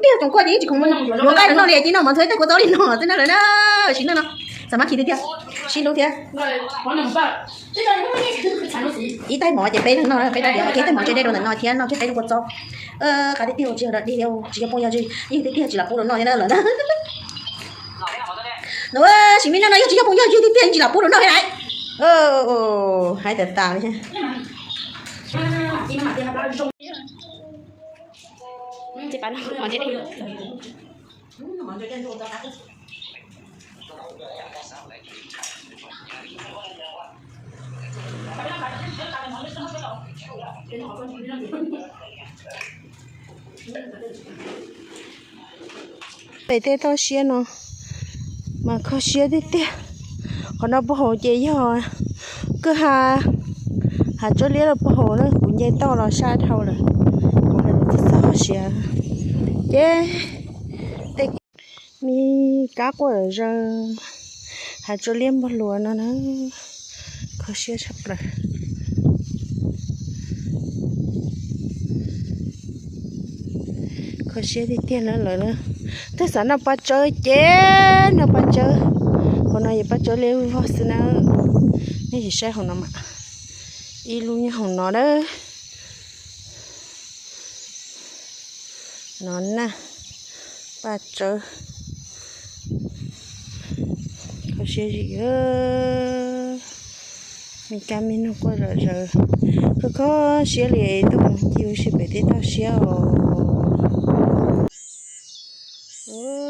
Tiag tsoom kuaj ces yeej tsis khoom yuav nqaij rau noj li, cia noj mov ntxhua ib taig kua txob li no xwb na lawm na. Siv noj no, xav mas khi tiag tiag, sib hlub thiab. Ib taig mov ces peb noj, peb taig diav, ib taig mov tsev dej rau ntawm no thiab noj kiag peb lub kua txob. Qab tiag tiag, tsis yog dog dig li, tsis yog phooj yog ywg, yeej tiag tiag tsis lam pub rau noj thiab na lawm na. No, siv me noj no yog tsis yog phooj yog ywg tiag tiag yeej tsis lam pub rau noj thiab na. Hais tas tas li. Pem tej toj siab no mas kho siab tiag tiag. Qhov no puag hauv ces yog kwj ha, hav tsawb liab rau puag hauv na, kuv nce toj los sab dhau lawm. Txog siav ces tej me kab quaj zawg, hav tsawb liab npog luas no na, kho siab tshaj plaws. Kho siab tiag tiag na lawm. Twb xav noj paj tsawb ces noj paj tsawb. Hauv no yog paj tsawb liab vog xwb na. Nej sim saib hauv no mas, ib lub nyob hauv no na. No na, paj tsawb. Kho siab zim, me kab me noog quaj zom zaws. Kho kho siab li tuaj mus ncig ua si pem tej toj siab os.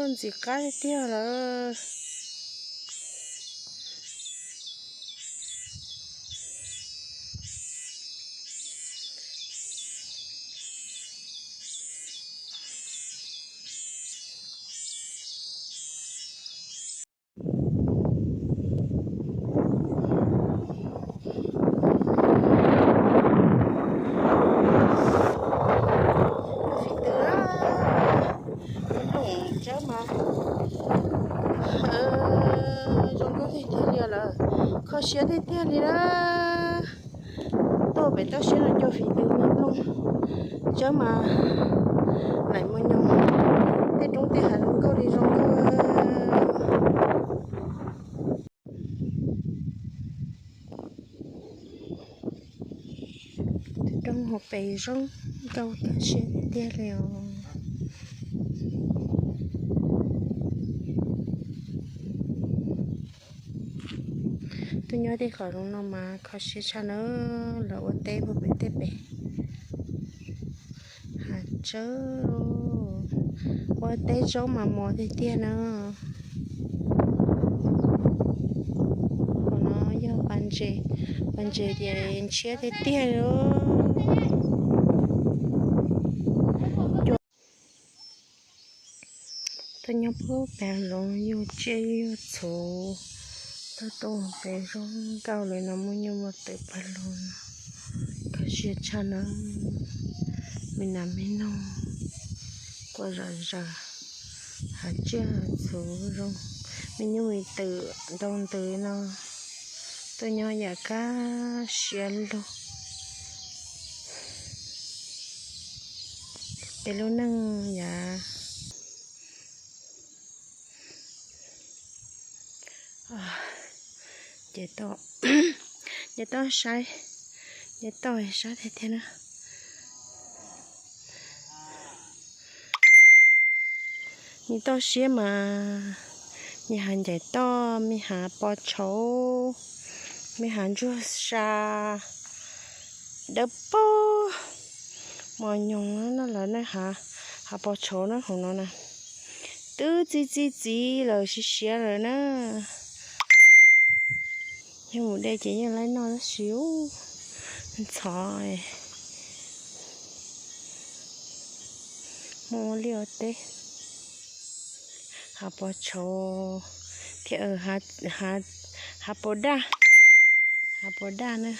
Ntxim qab tiag lawm. Fiv tw, lub nplooj tsawb mas zoo nkauj tiag tiag li lawm, kho siab tiag tiag li na. Tuaj pem toj siab no cua fiv tw, lub nplooj tsawb mas laim mus nyoos, tej roob tej hav zoo nkauj li zoo nkauj. Tus roob hauv pes zoo nkauj kho siab tiag tiag li os. Tuaj nyob tej qhov zoo no mas kho siab tshaj na, los ua teb puag pem tej pem. Hav tsawb, ua teb zaub mas mos tiag tiag na. Qhov no yog pas ntses, pas ntses ces ntshiab tiag tiag li. Tuaj nyob puag pem zoov yug tsiaj yug txhu, tuaj tuaj pem zoo nkauj li no muaj nyuj muaj twm pawg lug no, kho siab tshaj na. Me nas me noog quaj zom zaws, hav tsiaj hav txhu zoo, me nyuj me twm ntau ntws no, tuaj nyob yam kaj siab lug. Peb lub neej yam ces toj, ces toj saib, ces toj saib tiag tiag na. Nws toj siab mas, me hav ncaim toj, me hav pos tshauv, me hav ntsuag sa, dawb paug, mos nyoos no lawm na. Hav pos tshauv na hauv no na, twb txi txi txiv lawm siav siav lawm na. Yog mus de ces yeej laib noj tab sis ntxhov, muaj ua liaj ua teb. Hav pos tshauv thiab, hav pos daj, hav pos daj na.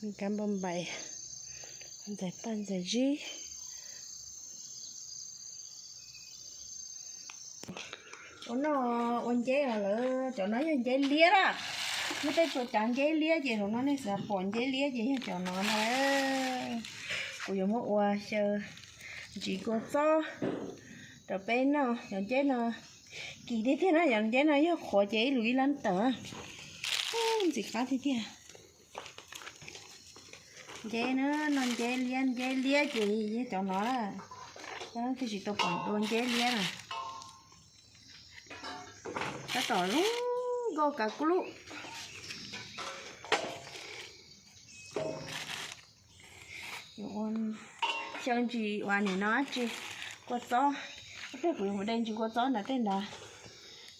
Me kab npauj npaim, ntxais paj ntxais zib. Ua no, ua nceb los lawm, cov no yog nceb liab na. Muaj tej txhua cav nceb liab ces hauv no nej xav pom nceb liab ces yog cov no na. Kuv yuav muab ua xyaw ntsis kua txob rau peb noj. Cov nceb no kim tiag tiag na, cov nceb no yog qhuav ces ib lus ib lab tawm. Ntxim qab tiag tiag. Nceb na, no nceb liab, nceb liab ces yog cov no na. Tab sis tsis tau pom dua nceb liab na. Tab tom zoo nkauj kav klub. Xyaw ntsis uas nim no tsis kua txob, tej kuv yuav mus de ntsis kua txob ntawd tej ntawd.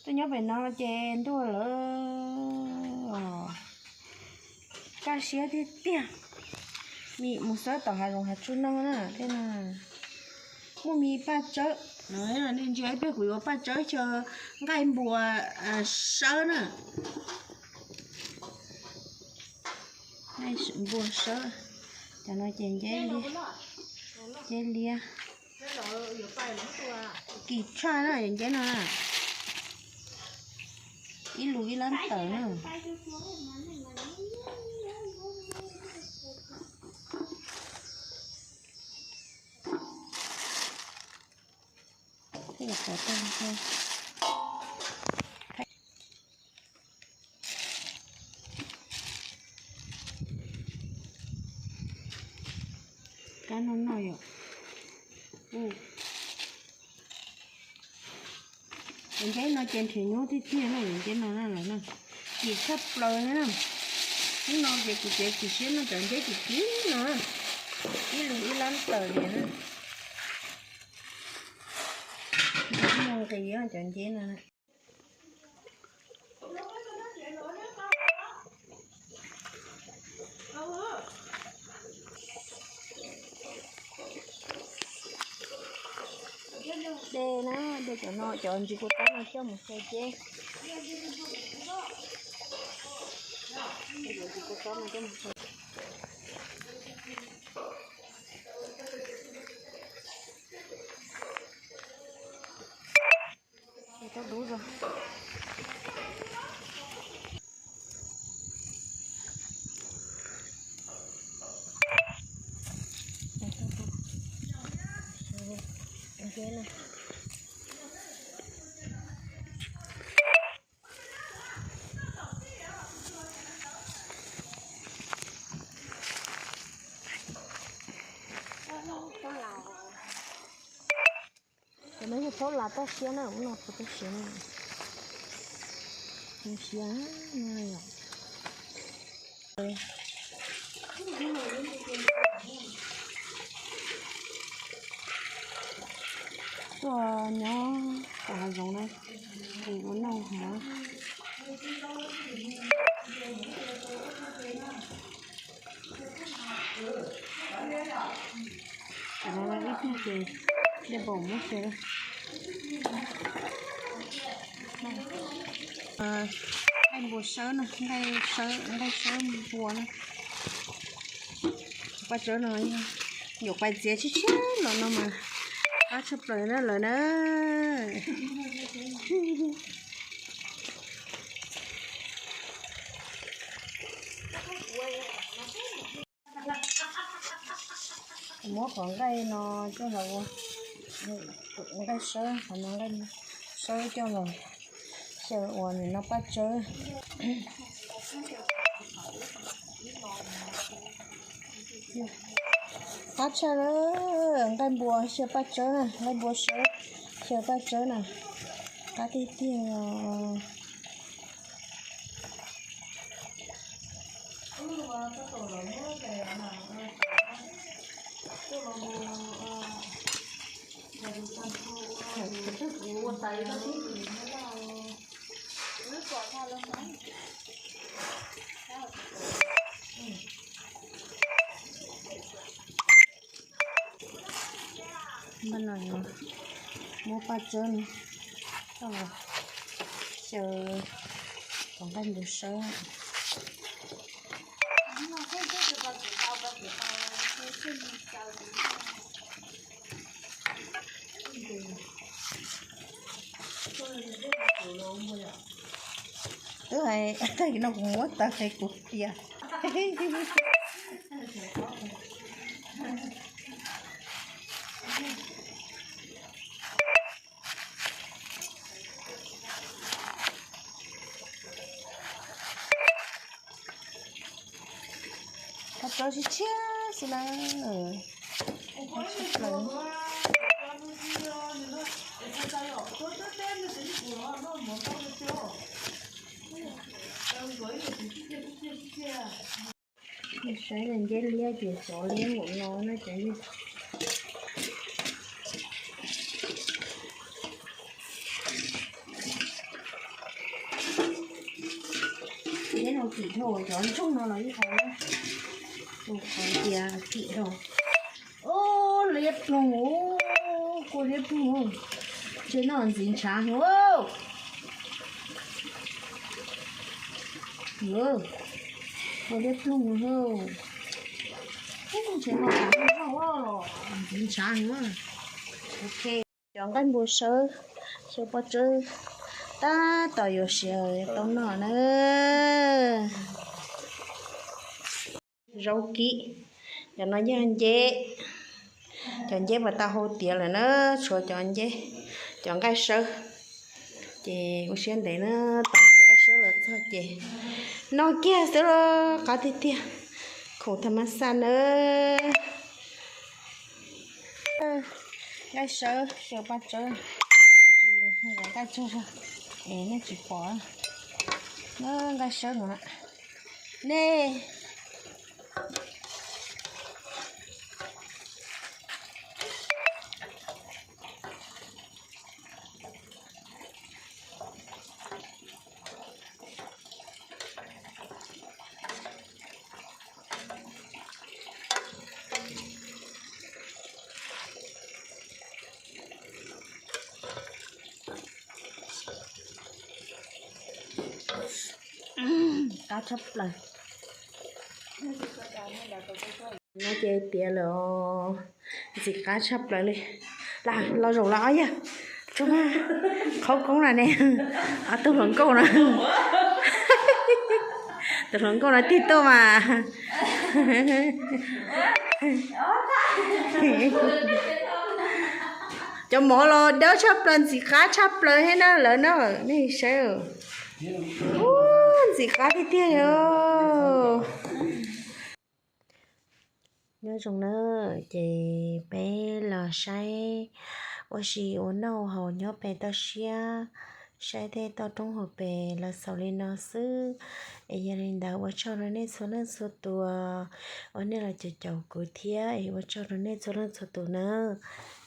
Tuaj nyob pem no ces ntuj lawm os, kaj siab tiag tiag. Nim mus xawb tom hav zoov hav tsuag no na, tej no muaj me paj tsawb no, nej ntsia ib pliag kuv yuav paj tsawb xyaw nqaij npua sawb na. Nqaij npua sawb, cov no ces nceb liab, nceb liab. Kim tshaj na, nceb no na. Ib lus ib lab tawm na. Kab no no yom. Cov nceb no ces nrhiav nyuaj tiag tiag na, cov nceb no na lawm na. Kim tshaj plaws na. Hnub no ces kuv tsev kim siab no cov nceb kim kim no. Ib lus ib lab tawm li na. Mus nqis cov nceb no. De na, de cov no, cov ntsis kua txob no coj mus xyaw ceb. Ntsis kua txob no coj mus xyaw. Tau dub zoo. Cov no yog phaub las toj siab na, ub no phaub toj siab na. Siab no yom. Tuaj nyob tom hav zoov na, es ua noj hov. Cov no ib tug ces dej npaum muab xyaw. Nqaij npua sawb na, nqaij sawb, nqaij sawb npua na. Paj tsawb no nyuam qais txiav tshiab tshiab los no mas qab tshaj plaws na lawm na. Muab qhov nqaij no coj los ua nqaij sawb, qhov no nqaij sawb coj los xyaw ua nim no paj tsawb. Qab tshaj, nqaij npua xyaw paj tsawb na, nqaij npua sawb xyaw paj tsawb na, qab tiag tiag. Npaj no muab paj tsawb no coj los xyaw kom nqaij npua sawb. Twb hais tag kis no kuv muab tawv hais kuv tias Qhov tso tshiab tshiab xwb na. Saib nceb liab ces tsov liab npaum no na cov yawg. Nceb no kim dhau cov ntsoog no los ib qho, tus qhov tias kim dhau. Ub, liab ploog, ub, kua liab ploog. Ntshe noj ntxiv ntshav heev. Kua liab ploog, ntshe noj ntxiv ntshav heev. Ok, cov nqaij npua sawb, xyaw paj tsawb, tab tom yuav siav tau noj na. Zaub kib, cov no yog nceb, cov nceb puas tau hau tiav lawm na, tshuav cov nceb, cov nqaij sawb. Ces ua siab ntev na, tos cov nqaij sawb los txog ces noj kiag xwb los qab tiag tiag, khoom tham mas xaj na. Nqaij sawb, xyaw paj tsawb, nqaij tsawb, es nej tsis pom, nqaij sawb no, nej Qab tshaj plaws. No ces tiav lawm, ntxim qab tshaj plaws li. Los zaum los ob yawg, tsuas qhaub koob na ne, ob tug hluas nkauj no, tus hluas nkauj no tig tuaj mas. Cov mov los dawb tshaj plaws, ntxim qab tshaj plaws thiab na lawv na, nej saib. Ub, ntxim qab tiag tiag os. Nyob zoo na, ces peb los saib ua si ua noj haus nyob pem toj siab, saib tej toj roob hauv pes los xaus li no xwb. Es yog li ntawd ua tsaug rau nej txhua leej txhua tus uas nej los caum caum kuv thiab, es ua tsaug rau nej txhua leej txhua tus na.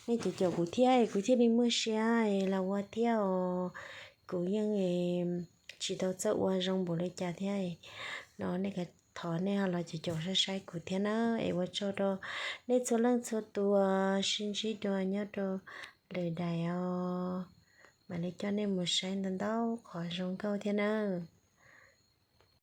Nej caum caum kuv thiab es kuv thiaj li muaj siab es los ua thiab os. Kuv yeej tsis tau txawj ua zoo npaum li cas thiab no, nej thov nej ho los caum caum saib saib kuv thiab na, es ua tsaug rau nej txhua leej txhua tus, sib ntsib dua nyob rau lwm daim os. Mam li coj nej mus saib ntau ntau qhov zoo nkauj thiab na.